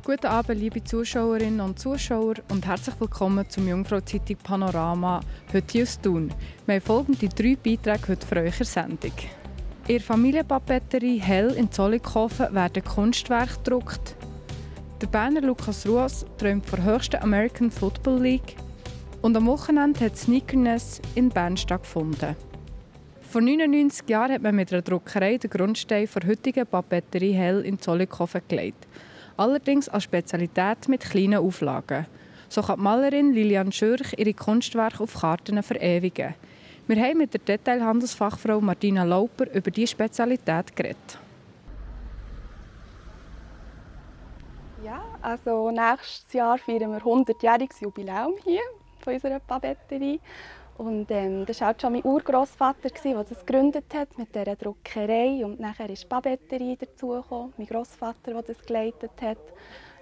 Guten Abend, liebe Zuschauerinnen und Zuschauer und herzlich willkommen zum Jungfrau-Zeitung Panorama, heute hier aus Thun. Wir haben folgende 3 Beiträge heute für euch in der Sendung. In der Familienpapeterie Hell in Zollikofen werden Kunstwerke gedruckt. Der Berner Lukas Ruas träumt von der höchsten American Football League. Und am Wochenende hat Sneakerness in Bern stattgefunden. Vor 99 Jahren hat man mit einer Druckerei den Grundstein der heutigen Papeterie Hell in Zollikofen gelegt. Allerdings als Spezialität mit kleinen Auflagen. So kann die Malerin Lilian Schürch ihre Kunstwerke auf Karten verewigen. Wir haben mit der Detailhandelsfachfrau Martina Lauper über diese Spezialität geredet. Ja, also nächstes Jahr feiern wir 100-jähriges Jubiläum hier von unserer Papeterie. Und das war halt schon mein Urgroßvater, der das gegründet hat mit dieser Druckerei. Und nachher ist die Papeterie dazugekommen, mein Großvater, der das geleitet hat.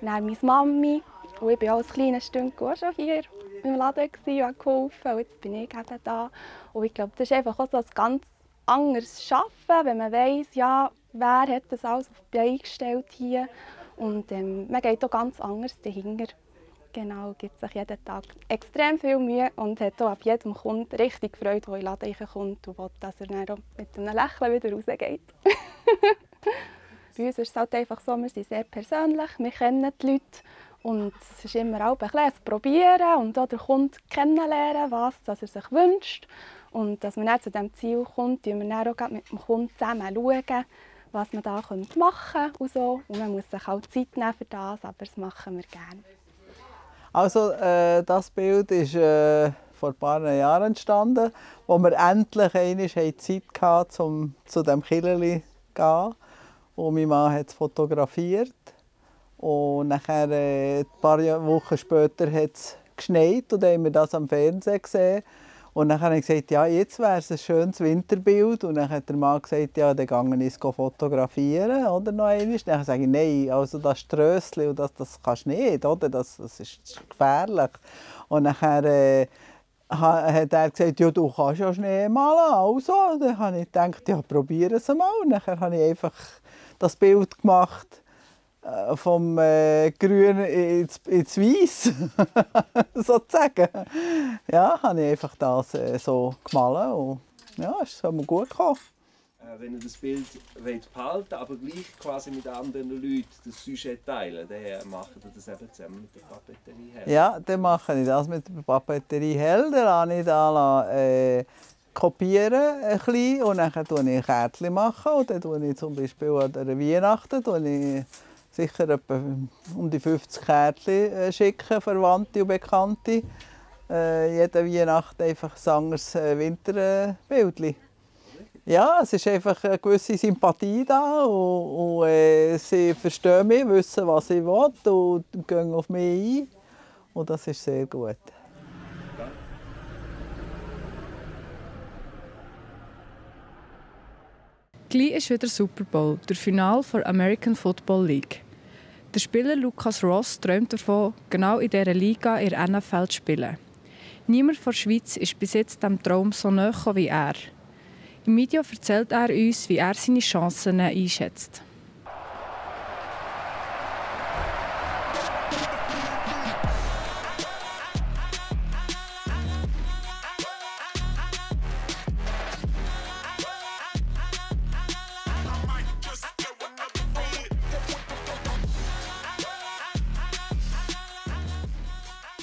Und dann meine Mami. Und ich war auch ein kleines Stündchen auch schon hier im Laden und habe geholfen. Und jetzt bin ich eben da. Und ich glaube, das ist einfach auch so ein ganz anderes Arbeiten, wenn man weiss, ja, wer hat das alles auf die Beine gestellt hier. Und man geht auch ganz anders dahinter. Genau, gibt sich jeden Tag extrem viel Mühe und hat auch ab jedem Kunden richtig Freude, der in den Laden kommt und will, dass er dann auch mit einem Lächeln wieder rausgeht. Bei uns ist es halt einfach so, wir sind sehr persönlich, wir kennen die Leute und es ist immer auch ein Probieren und auch den Kunden kennenlernen, was er sich wünscht. Und dass man dann zu diesem Ziel kommt, schauen wir dann auch mit dem Kunden zusammen, schauen, was man da machen könnte und so. Und man muss sich auch Zeit nehmen für das, aber das machen wir gerne. Also, das Bild ist vor ein paar Jahren entstanden, wo wir endlich einmal Zeit hatten, um zu diesem Kirchli zu gehen. Und mein Mann hat es fotografiert. Und nachher, ein paar Wochen später hat es geschneit und dann haben wir das am Fernsehen gesehen. Und dann habe ich gesagt, ja, jetzt wäre es ein schönes Winterbild. Und dann hat der Mann gesagt, ja, dann gehe ich es fotografieren, oder noch einmal. Dann sage ich, nein, also das Strössli, das kannst du nicht, oder? Das ist gefährlich. Und nachher hat er gesagt, ja, du kannst ja Schnee malen. Also, dann habe ich gedacht, ja, probiere es mal. Und dann habe ich einfach das Bild gemacht. Vom Grün ins Weiß, sozusagen. Ja, habe ich einfach das so gemalt und ja, es ist mir gut gekommen. Wenn ihr das Bild behalten wollt, aber gleich quasi mit anderen Leuten das Sujet teilen, dann macht ihr das eben zusammen mit der Papeterie Hell. Ja, dann mache ich das mit der Papeterie Hell. Dann lasse ich da kopieren ein bisschen, und dann mache ich Kärtchen machen. Und dann mache ich zum Beispiel an der Weihnachten sicher etwa um die 50 Kärtchen schicken, Verwandte und Bekannte. Jede Weihnacht einfach ein anderes Winterbild. Ja, es ist einfach eine gewisse Sympathie da und sie verstehen mich, wissen, was ich will und gehen auf mich ein. Und das ist sehr gut. Gleich ist wieder Super Bowl, der Finale der American Football League. Der Spieler Lukas Ross träumt davon, genau in dieser Liga in der NFL zu spielen. Niemand von der Schweiz ist bis jetzt diesem Traum so nahe wie er. Im Video erzählt er uns, wie er seine Chancen einschätzt.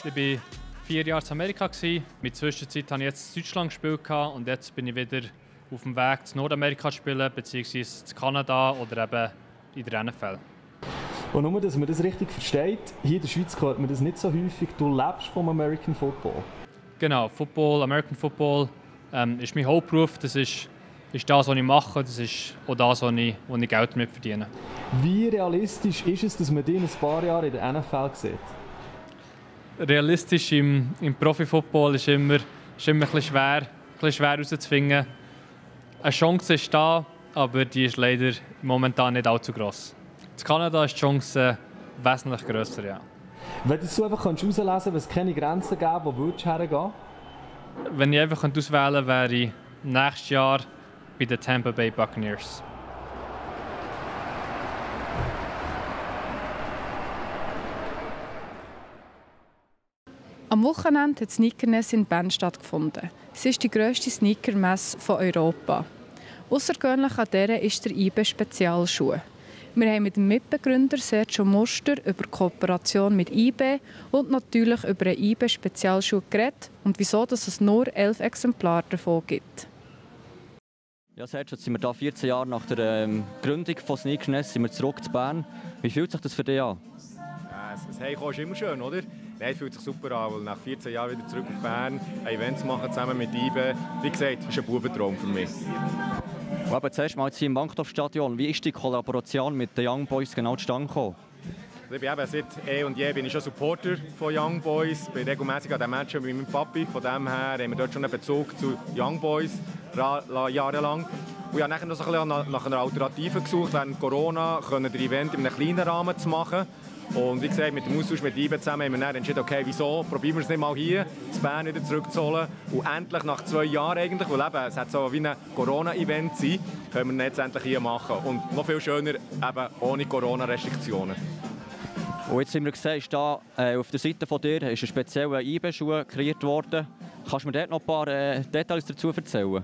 Ich war 4 Jahre in Amerika. In der Zwischenzeit habe ich jetzt in Deutschland gespielt und jetzt bin ich wieder auf dem Weg zu Nordamerika zu spielen, beziehungsweise zu Kanada oder eben in der NFL. Und nur, dass man das richtig versteht, hier in der Schweiz hört man das nicht so häufig. Du lebst vom American Football. Genau, American Football ist mein Hauptberuf. Das ist das, was ich mache. Das ist auch das, wo ich Geld damit verdiene. Wie realistisch ist es, dass man dich in ein paar Jahre in der NFL sieht? Realistisch im Profifootball ist immer ein bisschen schwer herauszufinden. Eine Chance ist da, aber die ist leider momentan nicht allzu gross. In Kanada ist die Chance wesentlich grösser. Ja. Wenn du einfach herauslesen könntest, wenn es keine Grenzen gäbe, wo würdest du hergehen? Wenn ich einfach auswählen könnte, wäre ich nächstes Jahr bei den Tampa Bay Buccaneers. Am Wochenende hat Sneakerness in Bern stattgefunden. Es ist die grösste Sneakermesse von Europa. Außergewöhnlich an dieser ist der IBE-Spezialschuh. Wir haben mit dem Mitbegründer Sergio Muster über die Kooperation mit IBE und natürlich über einen IBE-Spezialschuh geredet und wieso dass es nur 11 Exemplare davon gibt. Ja, Sergio, jetzt sind wir da 14 Jahre nach der Gründung von Sneakerness sind wir zurück zu Bern. Wie fühlt sich das für dich an? Das Heimkommen ist immer schön, oder? Nein, es fühlt sich super an, weil nach 14 Jahren wieder zurück auf Bern ein Event zu machen, zusammen mit IBE. Wie gesagt, das ist ein Bubentraum für mich. Und eben zuerst mal hier im Wankdorf-Stadion. Wie ist die Kollaboration mit den Young Boys genau zustande gekommen? Ich bin eben seit und je bin ich schon Supporter von Young Boys. Ich bin regelmäßig an den Matchen mit meinem Papi. Von dem her haben wir dort schon einen Bezug zu Young Boys jahrelang. Und ich habe nachher noch so ein bisschen nach einer Alternative gesucht, während Corona den Event in einem kleinen Rahmen zu machen. Und wie gesagt, mit dem Austausch mit IBE zusammen haben wir dann entschieden, okay, wieso probieren wir es nicht mal hier, das Bern wieder zurückzuholen. Und endlich nach 2 Jahren eigentlich, weil eben, es hat so wie ein Corona-Event sein, können wir es jetzt endlich hier machen. Und noch viel schöner, eben ohne Corona-Restriktionen. Und jetzt haben wir gesehen, ist da, auf der Seite von dir ist ein spezieller IBE-Schuh kreiert worden. Kannst du mir dort noch ein paar Details dazu erzählen?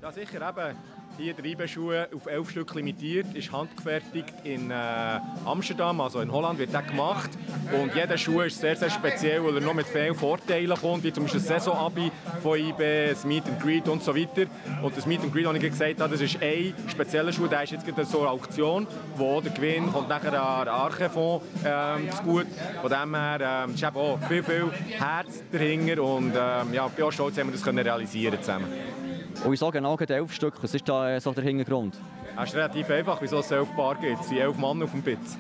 Ja, sicher. Eben. Hier der IBE-Schuh auf 11 Stück limitiert, ist handgefertigt in Amsterdam, also in Holland wird der gemacht. Und jeder Schuh ist sehr, sehr speziell, weil er noch mit vielen Vorteilen kommt, wie zum Beispiel das Saison-Abi von IBE, das Meet and Greet und so weiter. Und das Meet and Greet, wie ich gesagt habe, das ist ein spezieller Schuh, der ist jetzt gerade so eine Auktion, wo der Gewinn kommt nachher an den Arche-Fonds zu gut. Von dem her ist eben auch viel, viel Herz dahinter und ja, ich bin auch stolz, dass wir das realisieren zusammen. Und wieso genau 11 Stück? Was ist da so der Hintergrund? Es ist relativ einfach, wieso es 11 Paar gibt. Es sind 11 Mann auf dem Bitz.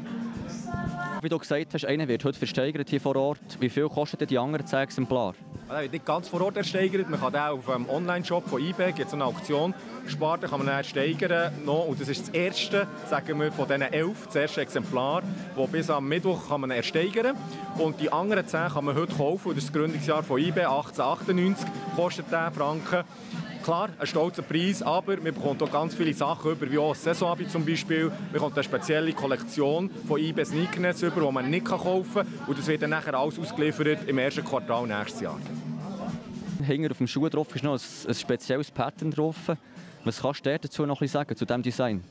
Wie du gesagt hast, einer wird heute versteigert hier vor Ort. Wie viel kosten die anderen 10 Exemplare? Er wird nicht ganz vor Ort ersteigert. Man kann den auf dem Online-Shop von IBE, gibt es eine Auktion, sparen, kann man dann ersteigern. Und das ist das erste, sagen wir, von diesen 11, das erste Exemplar, das bis am Mittwoch kann man ersteigern. Und die anderen 10 kann man heute kaufen. Das ist das Gründungsjahr von IBE, 1898, kostet der Franken. Klar, ein stolzer Preis, aber man bekommt auch ganz viele Sachen über, wie auch das Saison-Abi zum Beispiel. Man bekommt eine spezielle Kollektion von IBE Sneakerness über, die man nicht kaufen kann. Und das wird dann nachher alles ausgeliefert im ersten Quartal nächstes Jahr. Hinter auf dem Schuh drauf ist noch ein spezielles Pattern drauf. Was kannst du dazu noch sagen, zu diesem Design?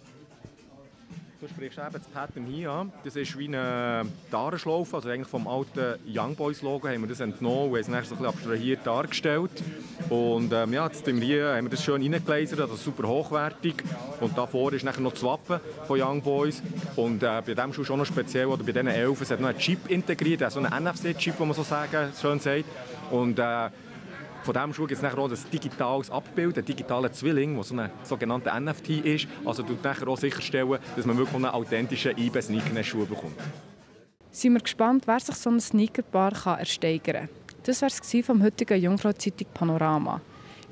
Du sprichst eben das Pattern hier an. Das ist wie eine Darenschlaufe, also eigentlich vom alten Young Boys Logo haben wir das entnommen und haben es dann so ein bisschen abstrahiert dargestellt. Und ja, jetzt haben wir das schön reingelasert, also super hochwertig. Und davor ist nachher noch das Wappen von Young Boys. Und bei diesem Schuh schon noch speziell, oder bei diesen 11, es hat noch einen Chip integriert, also einen NFC-Chip, wie man so schön sagt. Und von diesem Schuh gibt es nachher auch ein digitales Abbild, einen digitalen Zwilling, der so ein sogenannter NFT ist. Also tut nachher auch sicherstellen, dass man wirklich einen authentischen IBE Sneakerness-Schuh bekommt. Sind wir gespannt, wer sich so ein Sneakerpaar ersteigern kann. Das war es vom heutigen Jungfrau-Zeitung Panorama.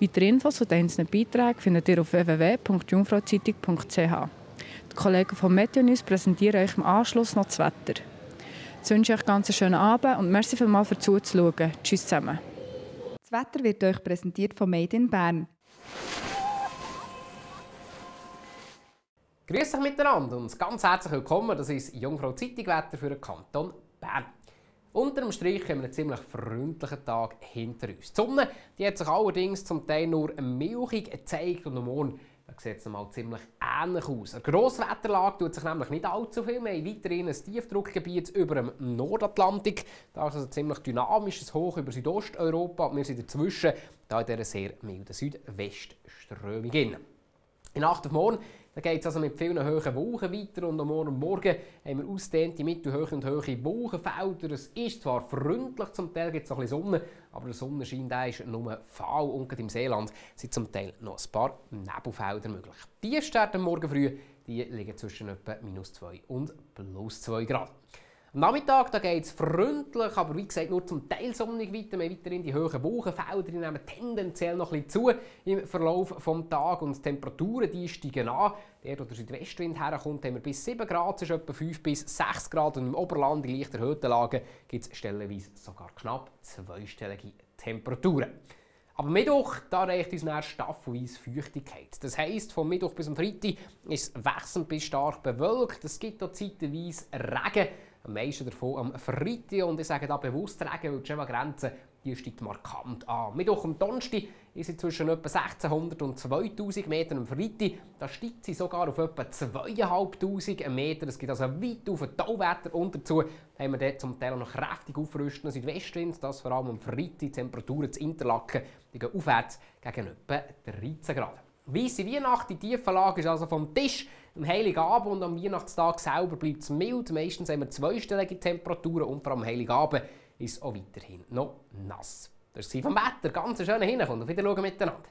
Weitere Infos und einzelne Beiträge findet ihr auf www.jungfrauzeitung.ch. Die Kollegen von Meteonews präsentieren euch im Anschluss noch das Wetter. Ich wünsche euch einen ganz schönen Abend und merci vielmals für zuzuschauen. Tschüss zusammen. Das Wetter wird euch präsentiert von Made in Bern. Grüß euch miteinander und ganz herzlich willkommen. Das ist Jungfrau Zeitung Wetter für den Kanton Bern. Unter dem Strich haben wir einen ziemlich freundlichen Tag hinter uns. Die Sonne die hat sich allerdings zum Teil nur milchig gezeigt und am Morgen sieht es mal ziemlich ähnlich aus. Eine Grosswetterlage tut sich nämlich nicht allzu viel. Wir haben weiterhin ein Tiefdruckgebiet über dem Nordatlantik. Da ist also ein ziemlich dynamisches Hoch über Südosteuropa. Wir sind dazwischen, da in dieser sehr milden Südwestströmung. In Nacht auf morgen geht es also mit vielen hohen Wolken weiter und am Morgen haben wir ausgedehnte mittelhohe und hohe Wolkenfelder. Es ist zwar freundlich, zum Teil gibt es noch ein bisschen Sonne, aber der Sonnenschein der ist nur fahl und im Seeland sind zum Teil noch ein paar Nebelfelder möglich. Die Sterne morgen früh die liegen zwischen etwa -2 und +2 Grad. Am Nachmittag geht es freundlich, aber wie gesagt nur zum Teil sonnig weiter. Wir haben weiterhin die hohen Wolkenfelder, die nehmen tendenziell noch ein bisschen zu im Verlauf des Tages und die Temperaturen die steigen an. Der Südwestwind herkommt, haben wir bis 7 Grad, es ist etwa 5 bis 6 Grad und im Oberland in leicht erhöhten Lagen gibt es stellenweise sogar knapp zweistellige Temperaturen. Aber Mittwoch da reicht uns dann staffelweise Feuchtigkeit. Das heisst, vom Mittwoch bis am Freitag ist es wechselnd bis stark bewölkt. Es gibt auch zeitweise Regen. Am meisten davon am Freitag. Und ich sage da bewusst Regen, weil die Schema-Grenze die steigt markant an. Mittwoch am Donnerstag ist sie zwischen etwa 1600 und 2000 Metern am Freitag. Da steigt sie sogar auf etwa 2500 Meter. Es gibt also weit auf ein Tauwetter. Und dazu haben wir dort zum Teil auch noch kräftig aufrüstenden Südwestwind. Das vor allem am Freitag. Die Temperaturen zu Interlaken die gehen aufwärts gegen etwa 13 Grad. Weisse Weihnacht, die tiefe Lage ist also vom Tisch. Am Heiligabend und am Weihnachtstag selber bleibt es mild. Meistens haben wir zweistellige Temperaturen und vor allem am Heiligabend ist es auch weiterhin noch nass. Das war vom Wetter. Ganz schöner Hintergrund. Auf Wiedersehen miteinander.